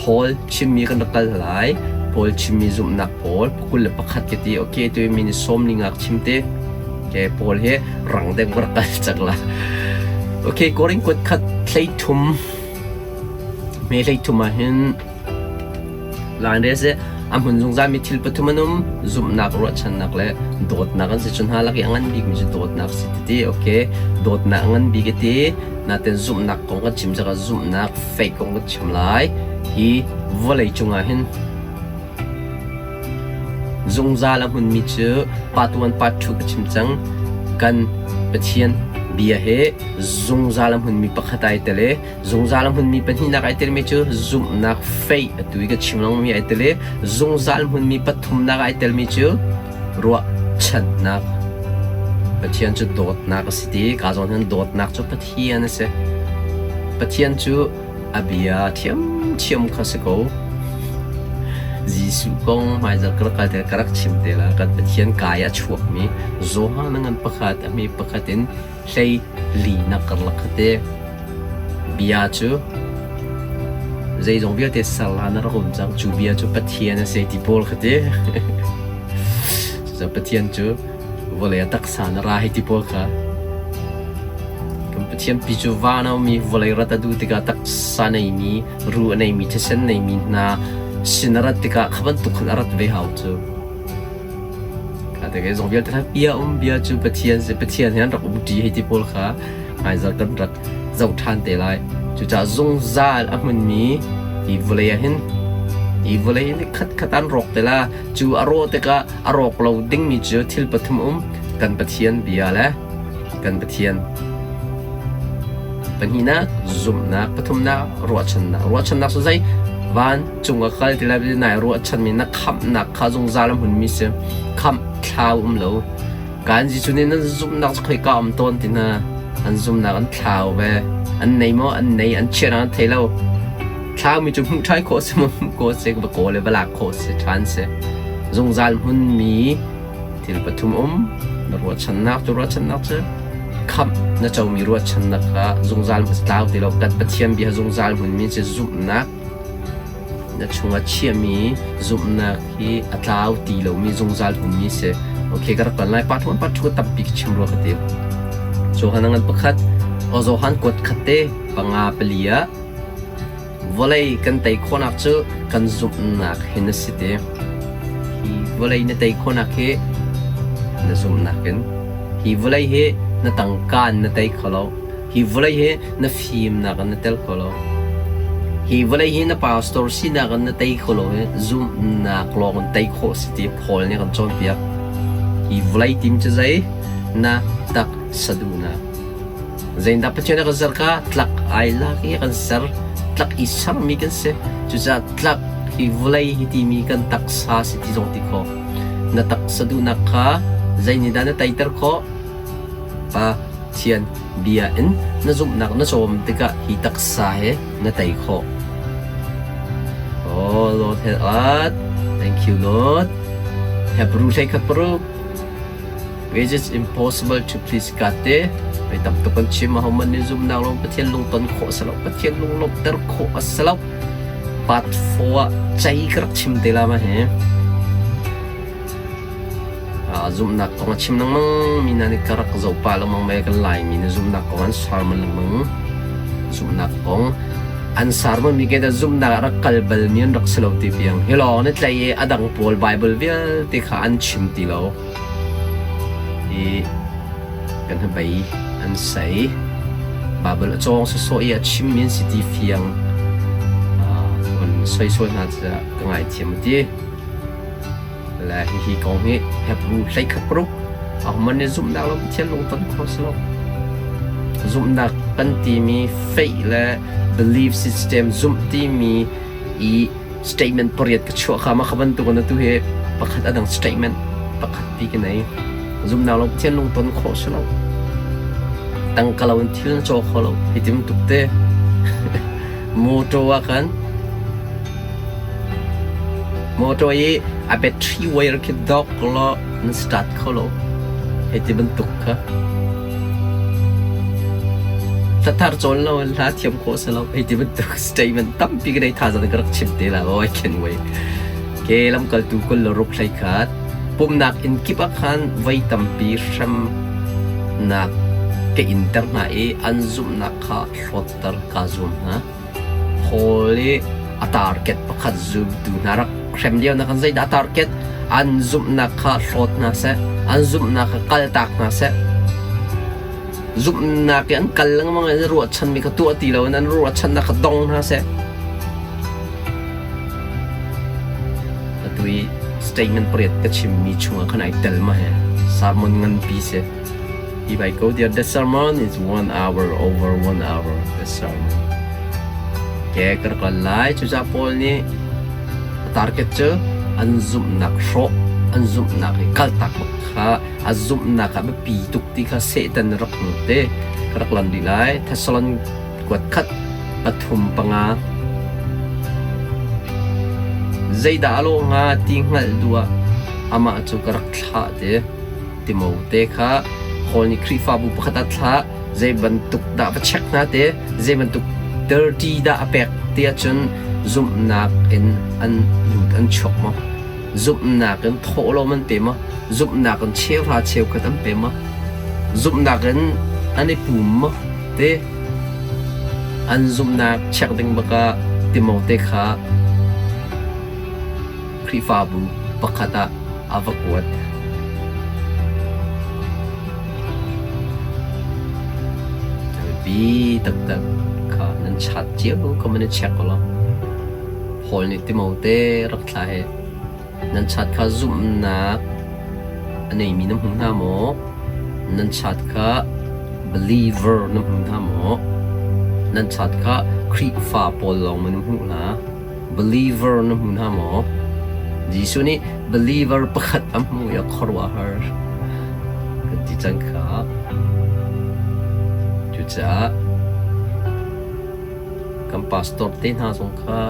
Paul chimmi kan rak kal lai. Paul chimmi zumhnak pawl 21 ka ti. Okay, tu mi ni sawm ni ngak chim te. Okay, Paul hi rang deuh ka rak kal cak la. Okay, Korin kuat khat thlei thum me hlei thum ah hin laan re se a hmun zungzal mi thil pathum an um zumhnak ruahchannak le dawtnak an si cun hna lak i a ngan bik mi cu dawtnak si ti okay dawtnak a ngan bik ti natin zumhnak kong kan chim cakah zumhnak faith kong kan chim lai. Hi vawlei cungah hin zungzal a hmunmi cu part 1 part 2 ka chim cang. Kan Pathian bia he zungzal a hmunmi pakhat ai tel i zungzal a hmunmi pahnihnak ai telmi cu zumhnak faith atu i ka chim lengmangmi ai tel i zungzal hmunmi pathumnak ai telmi cu ruahchannak Pathian cu dawtnak a si ti ka zawn hin dawtnak cu Pathian a si. Pathian cu a bia ṭhiamṭhiam kha si ko. Jesuh kong hmaizarh ka rak kal te ka rak chim te la kan Pathian kai a chuakmi Johan a ngan pakhat a hme pakhat in hlei li nak karlak kha te bia cu zeizong vialte ser hlan a rak um cang cu bia cu Pathian a si ti pawl kha te Cucaah Pathian cu vawlei a taksa na ra hei ti pawl kha kan Pathian pi cu van a ummi vawlei rat a duh tikah taksa neimi ru a neimi thisen neimi hna sin a rat tikah kha bantuk khan a rat ve hau cu kha te zong vialte kha bia um bia cu Pathian si Pathian he an rak um ṭi hei ti pawl kha hmaizarh kan rak zoh ṭhan te lai cucaah zungzal a hmunmi hi vawlei ah hin hi vawlei hi khat khat an rawk te la cu a rawh tikah a rawk lo dingmi cu thil pathum um kan Pathian bia le kan Pathian pahnihnak zumhnak pathumnak ruahchannak ruahchannak cu zei van cung a kal ti lai nai ruahchanmi na khamhnak kha zungzal a hmunmi si khamh thlau um lo kan Jesuh nih nan zumhnak cu khoika um tawn ti hna an zumhnak an thlau ve an nei maw an nei an chiah an thei lo Thlaumi cu hmuh ṭhan khawh a si maw hmuh khawh a si va kawl i va lak khawh a si ṭhan si. Zungzal hmunmi thil pathum um. Na ruahchannak cu ruahchannak cu khamh na comi ruahchannak kha zungzal hmun tlau ti lo. Kan Pathian bia zungzal hmunmi cu zumhnak na chungah chiahmi zumhnak hi a tlau ti lomi zungzal hmunmi si. Okay, ka rak ton lai. Part 1, part 2 tampi ka chim rua ka ti. Johan ngan pakhat, o Johan kuat khat te panga pali ah Vawlei kan tei khawhnak cu kan zumhnak hin a si te. Hi vawlei na tei khawhnak hi na zumhnak in. Hi vawlei hi na tangka in na tei kho lo. Hi vawlei hi na fimnak in na tel kho lo. Hi vawlei hi na pastor sinak in na tei kho lo i zumhnak lawng in tei khawh si ti Paul nih a kan cawnpiak. Hi vawlei tim cu zei? Na taksa duhnak. Zeidah Pathian a kan ser kha tlak ai lak i a kan ser. Tlak i sermi kan si. Cucaah tlak hi vawlei hi timi kan taksa si ti zong ti khawh. Na taksa duhnak kha zeinihdah na teiter khawh? Pathian bia in na zumhnak na cawm tikah hi taksa he na tei khawh. Oh Lord help us. Thank you Lord. Hebrew hlei khat paruk. It is impossible to please God te mei tam tuk kan chim ahohmanh nih zumhnak lawng Pathian lungton khawh a si lo Pathian lunglawmhter khawh a si lo part 4 ah cei ka rak chim te la ma hi zumhnak kong a chim lengmang mi hna nih ka rak zoh pah lengmang me kan Laimi nih zumhnak kong an sermon lengmang zumhnak kong an sermon mi ke da zumhnak ah rak kal bal mi an rak si lo ti piang hi lawng ni tlai i a dang pawl Bible vialte kha an chim ti lo I kan hnabei an sei. Baibal a cawng sawsawh i a chimmi an si ti fiang kan soisol hna caah ka ngaithiam a ti. Le hihi kong hi Hebrew hleikhat paruk ahohmanh nih zumhnak lo Pathian lungton kho si lo. Zumhnak kan timi faith le belief system zumh timi i statement pariat ka chuah kha mah kha bantuk in atu hi pakhat a dang statement pakhat pi ka nei zumnak lo Pathian lungton khawh si lo tangka lo in thil na caw kho lo hi ti bantuk te motor ah khan motor i a battery wire khi dok law na start kho lo hei ti bantuk kha. Hlathar cawn lo in hla thiam khawh si lo. Hei ti bantuk statement tampi ka nei thazaang ka rak chim te la. Oh, I can't wait. Ke lamkaltu kul le ruk hlei khat. Pumnak inn kip ah khan voi tampi hremnak ka inter hna i an zumhnak kha hlawtter kaa zuam hna. Paul i a target pakhat zumtu hna rak hrem lio na kan zeidah target an zumhnak kha hlawt hna seh, an zumhnak kha kaltak hna seh. Zumhnak i an kal lengmang i an ruahchanmi kha tuah ti loin an ruahchannak kha dong hna seh. Atu i statement pariat ka chimmi chungah khan ai tel ma he sermon nganpi si. If I go there, the sermon is 1 hour over 1 hour the sermon. Ke ka rak lai cucaah Paul nih a target cu an zumhnak hrawh an zumhnak i kaltak bak kha a zumhnak ah biapi tuk ti kha Satan rak hmu te ka rak lan rih lai. Thessalon kuat khat pathum panga zeidah a lawh hnga ti hngalh duh ah amah cu ka rak thlah te. Timote kha Paul nih Khrihfabu pakhat ah thlah zei bantuk dah va check hna te zei bantuk dirty dah a pek ti ahcun zumhnak in an lut an chuak maw zumhnak in thawhlawm an pe maw zumhnak in cheuhra cheukhat an pe maw zumhnak in an i pum maw te an zumhnak check ding baka Timote kha Khrihfabu pakhat ah a va kuat. A biapi taktak kha nan chat cio kha man i check law Paul nih Timote rak thlah hi nan chat kha zumhnak a neimi na hmu hna maw? Nan chat kha believer na hmu hna maw? Nan chat kha Khrihfa pawl lawng maw na hmuh hna? Believer na hmu hna maw? Jesuh nih believer pakhat a hmu i a khuaruahhar kan ti cang kha. Cucaah kan pastor te hna zong kha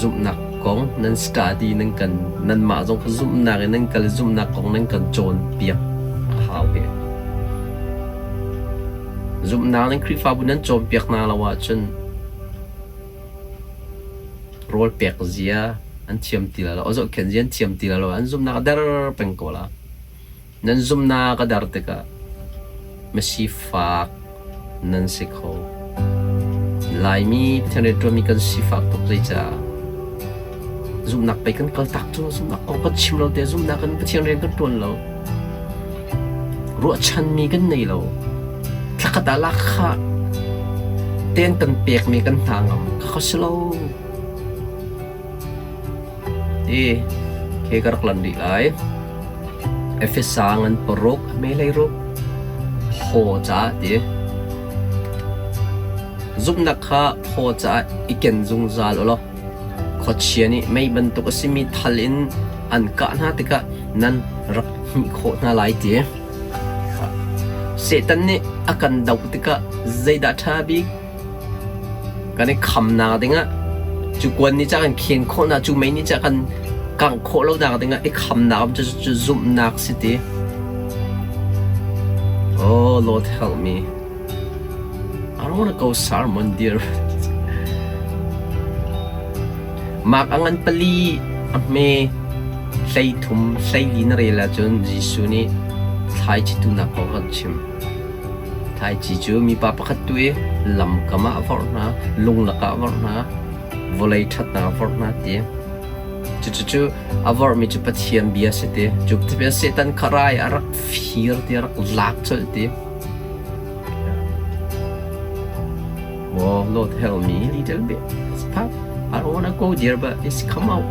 zumhnak kong nan study nan kan nanmah zong kha zumhnak in nan kal zumhnak kong nan kan cawnpiak a hau ve. Zumhnak nan Khrihfabu nan cawnpiak hna lo ahcun Rawl pek zia an thiam ti lai lo, zohkhenh zia an thiam ti lai lo, an zumhnak a der peng ko la. Nan zumhnak a der tikah misifak nan si kho. Laimi Pathian rianṭuanmi kan sifak tuk zeicah zumhnak pei kan kaltak cu zumhnak kong kan chim lo te zumhnak in Pathian rian kan ṭuan lo. Ruahchanmi kan nei lo. Thlakhat ah lahkhah tein kan pekmi kan hna ngam. Khakha si lo. Ti khi ka rak lan rih lai. Efesa ngan paruk, melei ruk, phaw caah ti. Zumhnak kha phaw caah i ken zungzal u law Khuachia nih mei bantuk a simi thal in an kah hna tikah nan rak hmih khawh hna lai ti. Satan nih a kan doh tikah zeidah ṭha bik? Kan i khamnak dingah cu kuan nih ca kan khen khawh hna, cu mei nih ca kan kangh khawh lonak dingah i khamnak cu, cu zumhnak si ti. Oh Lord help me. I don't want to go sermon dear. Mark a ngan pali a hme 13 hleili na rel ahcun Jesuh nih thlaici tuhnak kong a kan chim. Thlaici cu mipa pakhat tu i lamkam ah a vorh hna, lung lakah a vorh hna, vawlei ṭhatnak a vorh hna ti. Cucu a vorhmi cu Pathian bia si ti. Cu Satan kha rai a rak fir ti, a rak lak colh ti. Oh, Lord help me little bit. It's tough. I don't want to go there, but it's come out.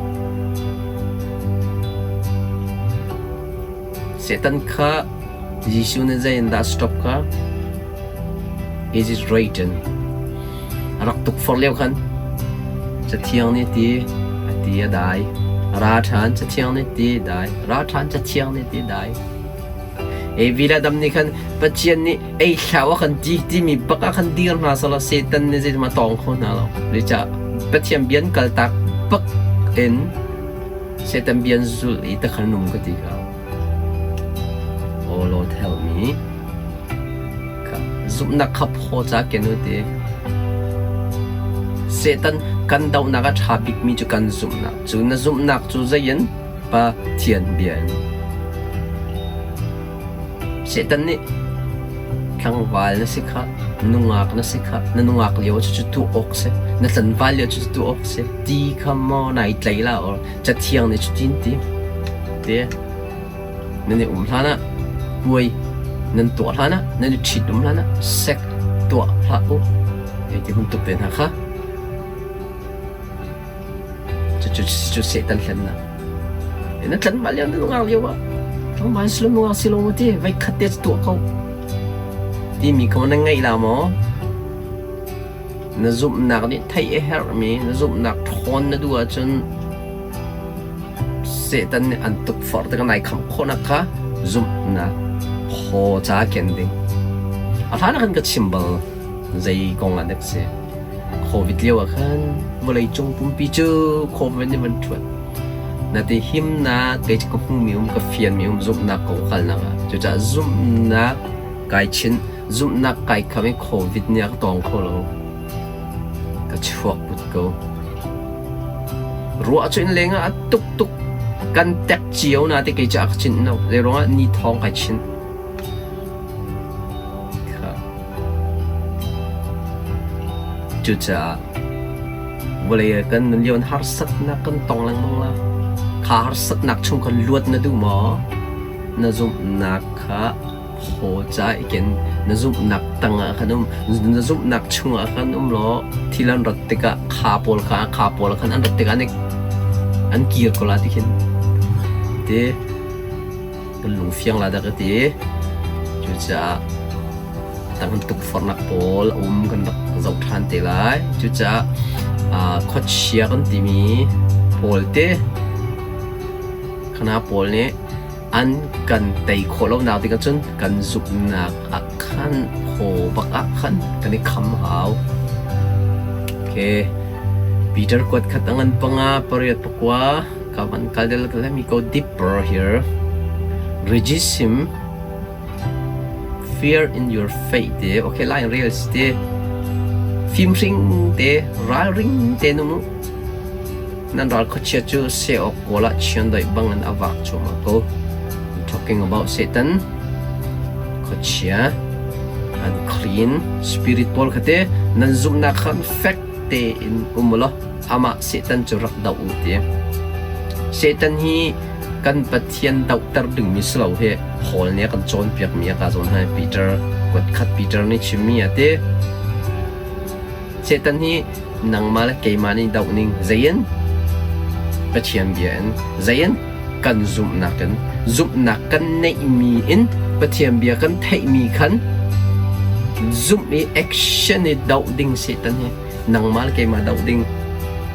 Satan kha Jesuh nih zei in dah stop kha? It is written. A rak tukforh lio khan Cathiang nih ti a ti a dai. Ra ṭhan Cathiang nih ti dai. Ra ṭhan Cathiang nih ti dai. Evi le Adam nih khan Pathian nih ei hlah a kan ti timi bak ah khan dir hna selaw Satan nih zeitin a tawng kho hna lo. Zeicah Pathian bia an kaltak bak in Satan bia an zulh i takhan um ka ti kha. Oh Lord help me. Zumhnak kha phaw ca ken u ti. Satan kan dohnak a ṭha bikmi cu kan zumhnak. Cu na zumhnak cu zei in? Pathian bia in. Satan nih tlangval na si kha, nungak na si kha, na nungak lio cu cu tuah awk si, na tlanval lio cu cu tuah awk si, ti kha maw nai tlei la or cathiang nih cutin ti. Ti nan i um hlan ah puai nan tuah hlan ah nan i ṭhit um hlan ah sek tuah hlah u hei ti hun tuk te hna kha cucu cu Satan hlennak na tlanval lio na nungak lio ah tlangval si lo nungak si lo maw ti voi khat te tuah ko timi kha na ngaih la maw Na zumhnak nih theih a herhmi na zumhnak ṭhawn na duh ahcun Satan nih an tukforh tikah nai khamh khawhnak kha zumhnak phaw ca ken ding. A hlan ah khan ka chim bal zei kong ah dek si. Covid lio ah khan vawleicung pumpi cu Covid nih van ṭhuat. Na ti himnak kei cu ka hmumi um ka fianmi um zumhnak kong kalnak ah. Cucaah zumhnak kai chinh. Zumhnak kai kham i Covid nih a ka tawng kho lo. Ka chuak put ko. Ruah cu inn leng ah a tuk tuk kan tek cio na te kei cu a ka chinh no. Zei ruangah ni thawng kai chinh. Cucaah vawlei ah kan nun lio in harsatnak kan tong lengmang la. Kha harsatnak chung khan luat na duh maw? Na zumhnak kha Haw ca i ken na zumhnak tangah khan um na zumhnak chungah khan um law thil an rat tikah kha pawl kha kha pawl khan an rat tikah an kir ko la ti khin ti kan lung fiang la dak ti cucaah tang tukforhnak pawl a um kan rak zoh ṭhan te lai cucaah khuachia kan timi pawl te khana pawl nih An kan tei khawh lonak ding ahcun kan zumhnak ah khan haw bak ah khan kan i kham hau. Okay. Peter kuat khat a ngan panga pariat pakua ka van kal del let me go deeper here. Regisim fear in your faith te okay line real te fimhring te ralring te nu mu Nan ral khuachia cu seh awk kawl ah chiandeih bangin a vak cuahmah ko. I'm talking about Satan, khuachia, unclean spirit pawl kha te nan zumhnak khan fek tein um ulaw amah Satan cu rak doh u ti. Satan hi kan Pathian dohter dingmi si lo hi Paul nih a kan cawnpiakmi a ka zawn hai Peter kuat khat Peter nih chimmi a ti. Satan hi nangmah le keimah nih doh ning zei in? Pathian bia in zei in? Kan zumhnak in zumhnak kan neihmi in Pathian bia kan theihmi khan zumh i action i doh ding Satan hi nangmah le keimah doh ding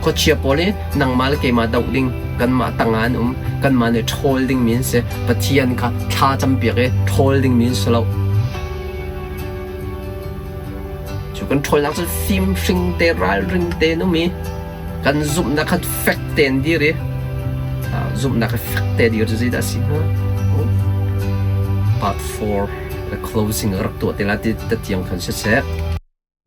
khuachia pawl hi nangmah le keimah doh ding kanmah tangah an um kanmah nih ṭhawl dingmi an si Pathian kha thla campiak i ṭhawl dingmi an si lo. Cu kan ṭhawlnak cu fimhring te ralring tein um i kan zumhnak kha fek tein dir i zumhnak kha fek te dir cu zeidah a si hnga? Part 4 the closing rak tuah te la ti tiang khan siseh.